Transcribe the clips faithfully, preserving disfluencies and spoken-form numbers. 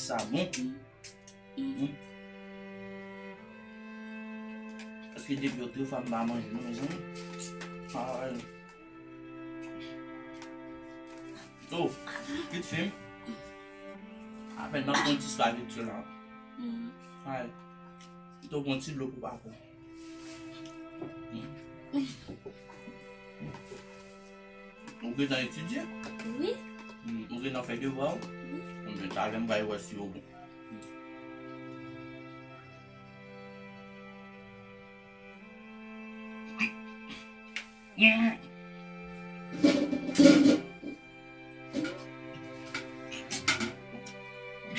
Sa bon. Mm. Paske depi yo trè fwa m pa manje, non, mezanmi. Ay. Oh, vit fè. Apèn nan pran ti spaghetti la. Mm. Ay. Pito pran ti dlo pou pa pran. Ou gentan etidye? Wi. Hmm, ou gentan fè devwa w? Wi. Bon, men talè m pral wè si yo bon.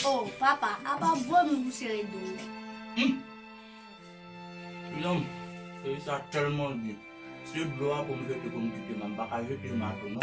Oh, papa, apa bwè m pou sere do. Hmm. Medam, seri sa tèlman di. Se dlo a pou m jete pou m kite m, m pa ka jete mato non.